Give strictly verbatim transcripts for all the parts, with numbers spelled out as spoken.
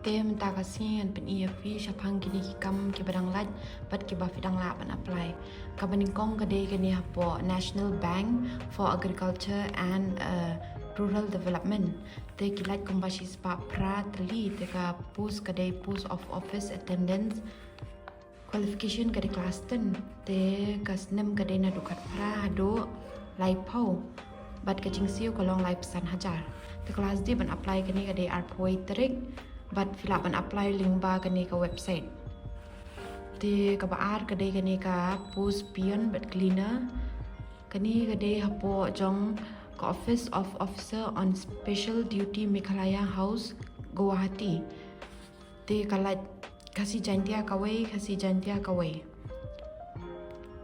Te mynta ka sngi ngan pyni ïa phi shaphang kine ki kam kiba dang lait bad kiba phi dang lah ban apply. Kaba nyngkong ka dei kane hapoh National Bank for Agriculture and uh, Rural Development. Te ki lait kumba shispah phra tylli. Te ka post ka dei post of office attendance. Qualification ka dei class ten. Te ka snem ka dei naduh khatphra haduh laiphew. Bad ka jingsiew ka long laiphew san hajar. Te ka last date ban apply kane ka dei arphew tarik. Bad phi lah ban apply lyngba kane ka website. Te kaba ar ka dei kane ka post peon bad cleaner. Kane ka dei hapoh jong ka Office of Officer on Special Duty, Meghalaya House, Guwahati. Te ka lait Khasi Jaintia kawei, Khasi Jaintia kawei.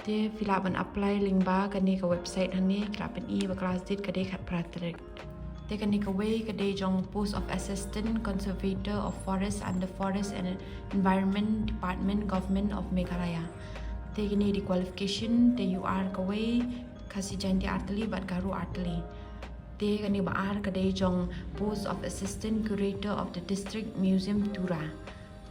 Te phi lah ban apply lyngba kane ka website hangne. Ki lah ban pyni ba ka last date ka dei khatphra tarik. Te kane kawei ka dei jong post of Assistant Conservator of Forest under Forest and Environment Department, Government of Meghalaya. Te kane dei qualification, te U R kawei, Khasi Jaintia artylli bad Garo artylli. Te kane ba ar ka dei jong post of Assistant Curator of the District Museum, Tura.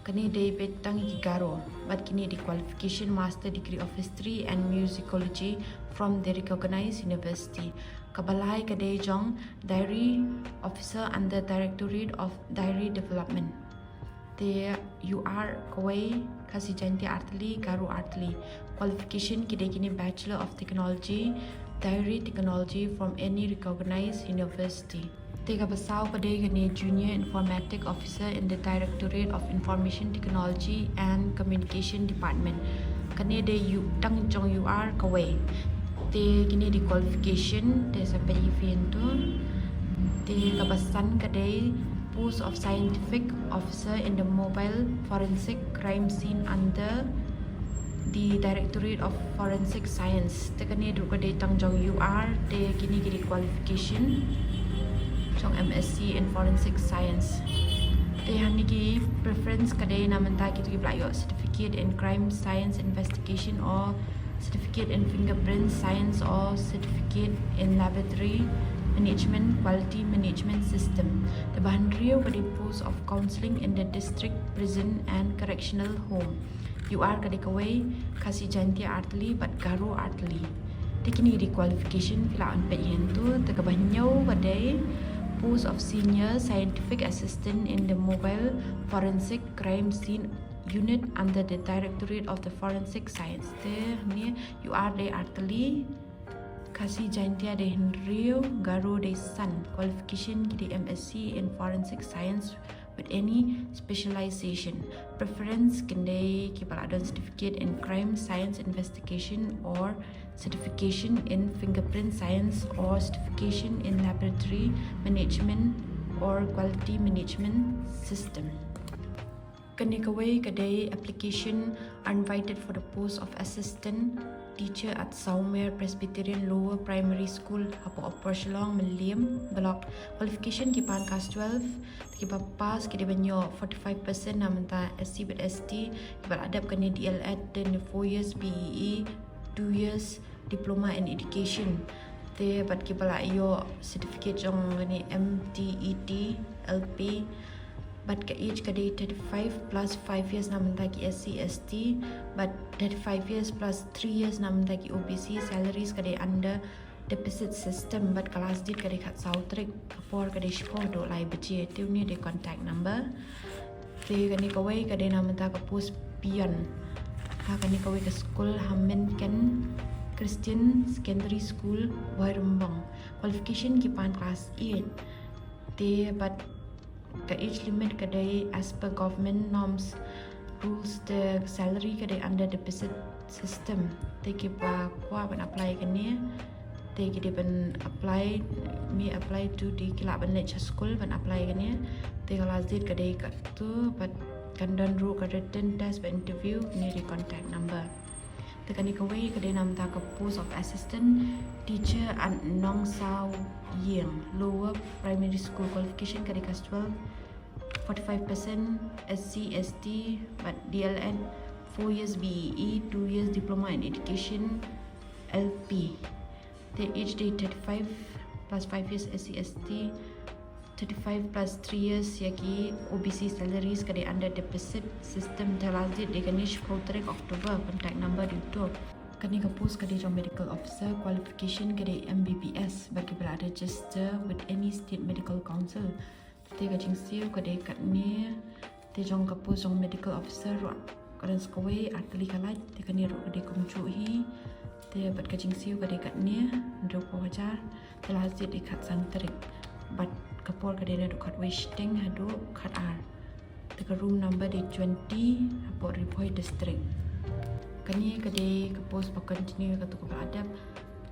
Kane dei beit tang ïa ki Garo bad kine dei qualification Master Degree of History and Musicology from the recognized university. Kaba lai ka dei jong Dairy Officer under Directorate of Dairy Development. Te U R kawei, Khasi Jaintia artylli, Garo artylli. Qualification ki dei kine Bachelor of Technology, Dairy Technology from any recognized university. Te kaba saw ka dei kane Junior Informatic Officer in the Directorate of Information Technology and Communication Department. Kane dei tang jong U R kawei. Te kine dei qualification, te sa peit ïa phi hangto. Te kaba san ka dei post of Scientific Officer in the Mobile Forensic Crime Scene under the Directorate of Forensic Science. Te kane ruh ka dei tang jong U R, te kine ki dei qualification jong M S c in Forensic Science. Te hangne ki preference ka dei na bynta kito kiba la ïoh Certificate in Crime Science Investigation or Certificate in Fingerprint Science or Certificate in Laboratory Management, Quality Management System. Te ba hynriew ka dei post of Counselling in the District Prison and Correctional Home. U R ka dei kawei, Khasi Jaintia artylli bad Garo artylli. Te kine dei qualification, phi lah ban peit hangto. Te kaba hynñiew ka dei post of Senior Scientific Assistant in the Mobile Forensic Crime Scene Unit under the Directorate of the Forensic Science. Te hangne U R dei artylli, Khasi Jaintia dei hynriew, Garo dei san. Qualification ki dei M S c in Forensic Science with any specialization. Preference ki dei kiba la don Certificate in Crime Science Investigation or Certification in Fingerprint Science or Certification in Laboratory Management or Quality Management System. Kane kawei ka dei application are invited for the post of Assistant Teacher at Sawmer Presbyterian Lower Primary School, hapoh Upper Shillong, Mylliem Block. Qualification ki pan class twelve, kiba pass ki dei ban ïoh forty-five percent na bynta S C bad S T, kiba la dep kane D L Ed, then four years B E E, two years Diploma in Education. Te bad kiba la ïoh certificate jong kane M T E T, L P. Bad ka age ka dei thirty-five plus five years na bynta ki S C, S T, bad thirty-five years plus three years na bynta ki O B C. Salaries ka dei under deficit system, bad ka last date ka dei khatsaw tarik, ka por ka dei shiphew haduh lai baje. Te une u dei contact number. Te kane kawei ka dei na bynta ka post peon ha kane kawei ka skul, Haminken Christian Secondary School, Bhoirymbong. Qualification ki pan class eight. Te bad ka age limit ka dei as per government norms, rules. Te salary ka dei under deficit system. Te kiba kwah ban apply kane, te ki dei ban apply, me apply to, te ki lah ban leit sha skul ban apply kane. Te ka last date ka dei katto, bad kan don ruh ka written test bad interview. Kane dei contact number. Te kane kawei ka dei na bynta ka post of Assistant Teacher at Nongsawing Lower Primary School. Qualification ka dei class twelve, forty-five percent S C, S T, bad D L Ed, four years B E E, two years Diploma in Education, L P. Te age dei thirty-five plus five years S C, S T, thirty-five plus three years ïa ki O B C salaries ka dei under deficit system. Te last date dei kane shiphew tarik October, contact number dei uto. Kane ka post ka dei jong medical officer, qualification ka dei M B B S bad kiba la register with any state medical council. Te ka jingsiew ka dei katne. Te jong ka post jong medical officer ruh ka don sa kawei, ar tylli ka lait. Te kane ruh ka dei kumjuh hi. Te bad ka jingsiew ka dei katne, hynriewphew hajar. Te last date dei khatsan tarik bad ka por ka dei naduh khatwei shiteng haduh khatar. Te ka room number dei twenty hapoh Ri Bhoi District. Kane ka dei ka post ba continue ïa kato kaba la dep.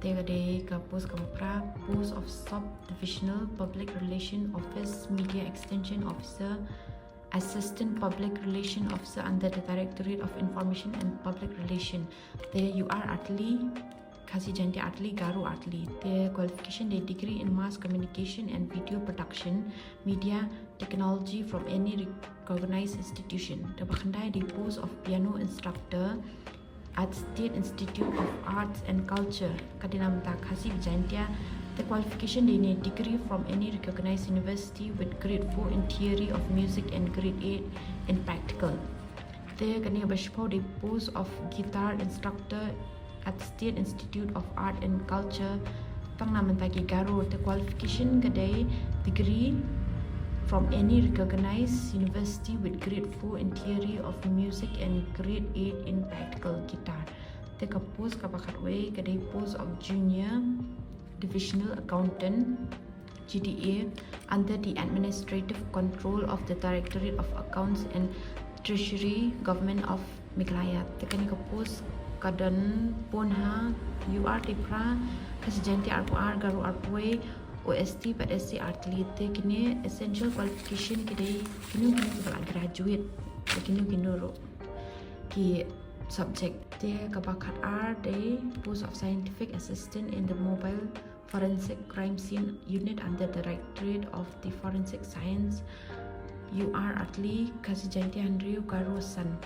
Te ka dei ka post kaba phra, post of Sub Divisional Public Relation Office, Media Extension Officer, Assistant Public Relation Officer under the Directorate of Information and Public Relation. Te U R ar tylli, Khasi Jaintia ar tylli, Garo ar tylli. Te qualification dei degree in mass communication and video production, media technology from any recognized institution. Te ba khyndai dei post of piano instructor at State Institute of Arts and Culture, ka dei na bynta Khasi Jaintia. Te qualification dei ne degree from any recognized university with grade four in theory of music and grade eight in practical. Te kane ba shiphew dei post of guitar instructor at State Institute of Art and Culture, tang na bynta ki Garo. Te qualification ka dei degree from any recognized university with grade four in theory of music and grade eight in practical guitar. Te ka post kaba khatwei ka dei post of Junior Divisional Accountant, G D A, under the administrative control of the Directorate of Accounts and Treasury, Government of Meghalaya. Te kane ka post ka don bun ha, U R dei phra, Khasi Jaintia arphew ar, Garo arphew wei, O S T bad S C ar tylli. Te kine essential qualification ki dei kino kino kiba la graduate, te kino kino ruh ki subject. Te kaba khatar dei post of scientific assistant in the mobile forensic crime scene unit under the Directorate of the Forensic Science, U R ar tylli, Khasi Jaintia hynriew, Garo san.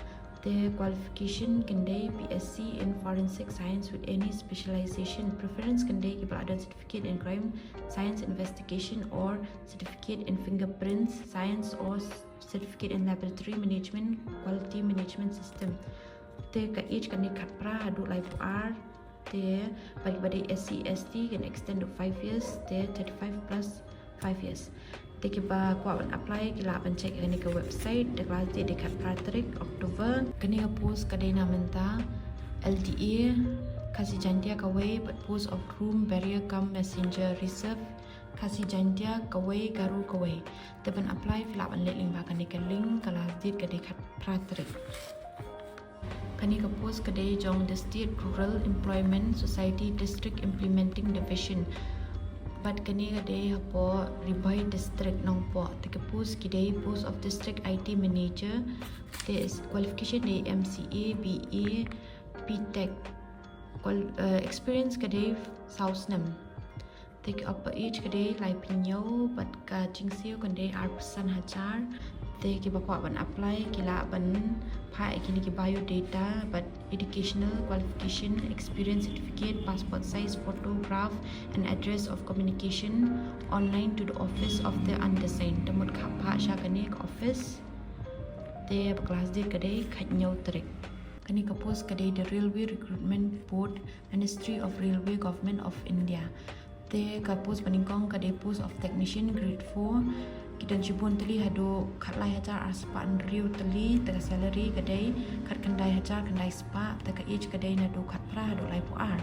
Te qualification kan dei B S c in forensic science with any specialization. Preference kan dei kiba la don certificate in crime science investigation or certificate in fingerprints science or certificate in laboratory management, quality management system. Te ka age kan dei khatphra haduh laiphew ar. Te bad kiba dei S C S T kan extend to five years, te thirty-five plus five years. Te kiba kwah ban apply ki lah ban check ïa kane ka website. Te ka last date dei khatphra tarik October. Kane ka post ka dei na bynta L D A Khasi Jaintia kawei bad post of room bearer cum messenger, reserve Khasi Jaintia kawei, Garo kawei. Te ban apply phi lah ban leit lyngba kane ka link. Ka last date ka dei khatphra tarik. Kane ka post ka dei jong the State Rural Employment Society District Implementing Division. Bad kane ka dei hapoh Ri Bhoi District, Nongpoh. Te ka post ki dei post of District I T Manager. Te qualification dei M C A, B A, B Tech. Qual-, eh, experience ka dei saw snem. Te ka upper age ka dei laiphew hynñiew bad ka jingsiew kan dei arphew san hajar. Te kiba kwah ban apply ki lah ban phah ïa kine ki biodata bad educational qualification, experience certificate, passport size photograph and address of communication online to the office of the undersigned. Te mut ka phah sha kane ka office. Te ba ka last date ka dei khathynñiew tarik. Kane ka post ka dei the Railway Recruitment Board, Ministry of Railway, Government of India. Te ka post ba nyngkong ka dei post of technician grade four. Ki don shibun tylli haduh khatlai hajar ar spah hynriew tylli. Te ka salary ka dei khatkhyndai hajar khyndai spah. Te ka age ka dei naduh khatphra haduh laiphew ar.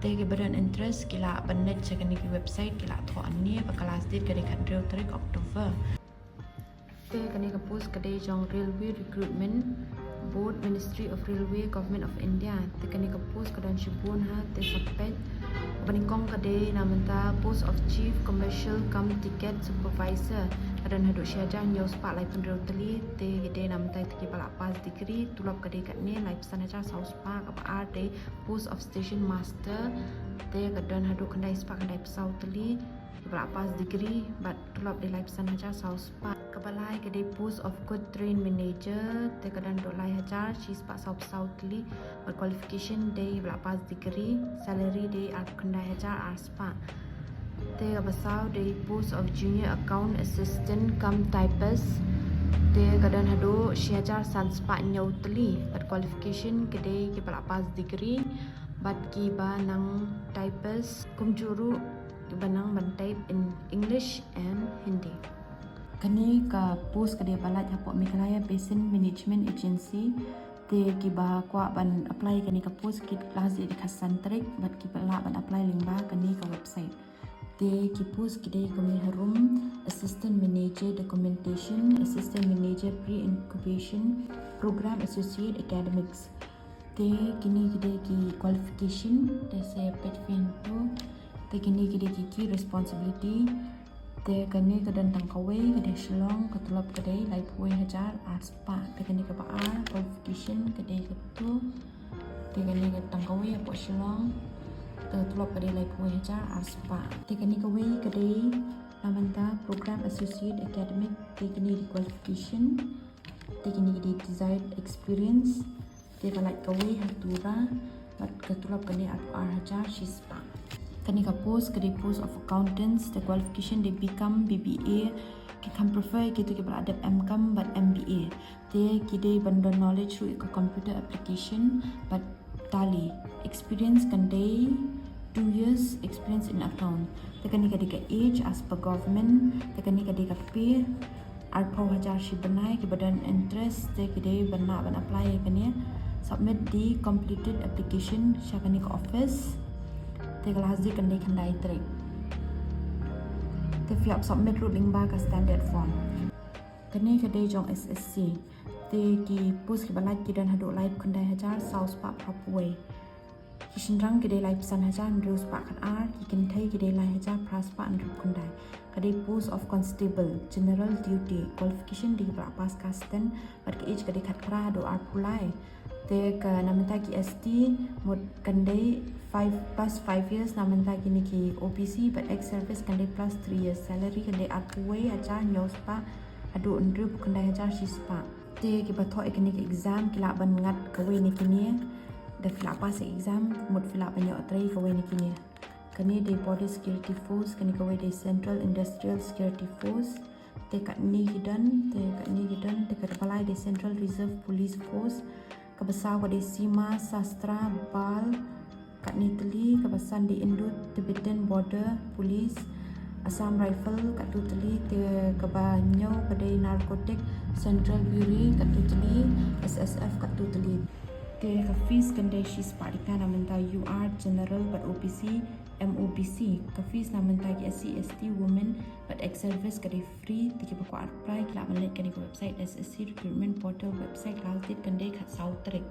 Te kiba don interest ki lah ban leit sha kane ki website, ki lah thoh hangne. Ba ka last date ka dei khathynriew tarik October. Te kane ka post ka dei jong Railway Recruitment Board, Ministry of Railway, Government of India. Te kane ka post ka don shibun ha, te sa peit. Ba nyngkong ka dei na bynta post of Chief Commercial cum Ticket Supervisor. Ka don haduh shi hajar hynñiew spah laiphew hynriew tylli. Te ka dei na bynta ïa kiba la pass degree. Tulop ka dei katne, laiphew san hajar saw spah. Kaba ar dei post of Station Master. Te ka don haduh khyndai spah khyndaiphew saw tylli. Kiba la pass degree bad tulop dei laiphew san hajar saw spah. Kaba lai ka dei post of Goods Train Manager, te ka don haduh lai hajar shi spah saw phew saw tylli. Bad qualification dei ba la pass degree, salary dei arphew khyndai hajar ar spah. Te kaba saw dei post of junior account assistant cum typist. Te ka don haduh shi hajar san spah hynñiew tylli. Bad qualification ka dei kiba la pass degree bad kiba nang typist kumjuh ruh kiba nang ban type in English and Hindi. Kane ka post ka dei ba lait hapoh Meghalaya Basin Management Agency. Te kiba kwah ban apply kane ka post ki la sdie da ka san tarik bad kiba lah ban apply lyngba kane ka website. Te ki post ki dei kumne harum: Assistant Manager Documentation, Assistant Manager Pre-Incubation Program, Associate Academics. Te kine ki dei ki qualification, te sa peit phi hangto. Te kine ki dei ki key responsibility. Te kane ka don tang kawei, ka dei Shillong, ka tulop ka dei laiphew wei hajar ar spah. Te kane kaba ar, qualification, ka dei kato. Te kane ka tang kawei hapoh Shillong. Te ka tulop ka dei laiphew wei hajar ar spah. Te kane kawei ka dei na mynta Program Associate Academic. Te kine ki dei qualification. Te kine ki dei desired experience. Te ka lait kawei ha Tura bad ka tulop ka dei arphew ar hajar shi spah. Kane ka post ka dei post of accountants, te qualification dei B Com, B B A, ki kham prefer kito kiba la dep M Com bad M B A. Te ki dei ban don knowledge ruh ïa ka computer application bad Tally. Experience kan dei two years experience in account. Te kane ka dei ka age as per government, te kane ka dei ka pay arphew hajar shi bnai. Kiba don interest te ki dei ban lah ban apply ïa kane. Submit the completed application sha kane ka office. Te ka last date kan dei khyndai tarik. Te phi hap submit ruh lyngba ka standard form. Kane ka dei jong S S C. Te ki post kiba lait ki don haduh laiphew khyndai hajar saw spah phraphew wei. Ki shynrang ki dei laiphew san hajar hynriew spah khatar, ki kynthei ki dei lai hajar phra spah hynriewphew khyndai. Ka dei post of constable, general duty, qualification dei kiba la pass class ten, bad ka age ka dei khatphra haduh arphew lai. Te ka na mynta ki S T mut kan dei five plus five years, na mynta kine ki O B C bad ex service kan dei plus three years. Salary kan dei arphew wei hajar hynñiew spah haduh hynriewphew khyndai hajar shi spah. Te kiba thoh ïa kine ki exam ki lah ban ngat kawei na kine. Da phi la pass ïa exam mut phi lah ban ïoh trei kawei na kine. Kane dei Border Security Force, kane kawei dei Central Industrial Security Force. Te katne ki don, te katne ki don, te kaba lai dei Central Reserve Police Force. Kaba saw ka dei Seema Sashastra Bal, katne tylli. Kaba san dei Indo Tibetan Border Police, Assam Rifle, katto tylli. Te kaba hynñiew ka dei Narcotic Central Bureau, katto tylli, S S F, katto tylli. Te ka fees kan dei shi spah tyngka na mynta U R, General bad O B C, M O B C. Ka fees na mynta ki S C, S T, Women bad ex service ka dei free. Te kiba kwah apply ki lah ban leit kane ka website, S S C recruitment portal website. Last date kan dei khatsaw tarik.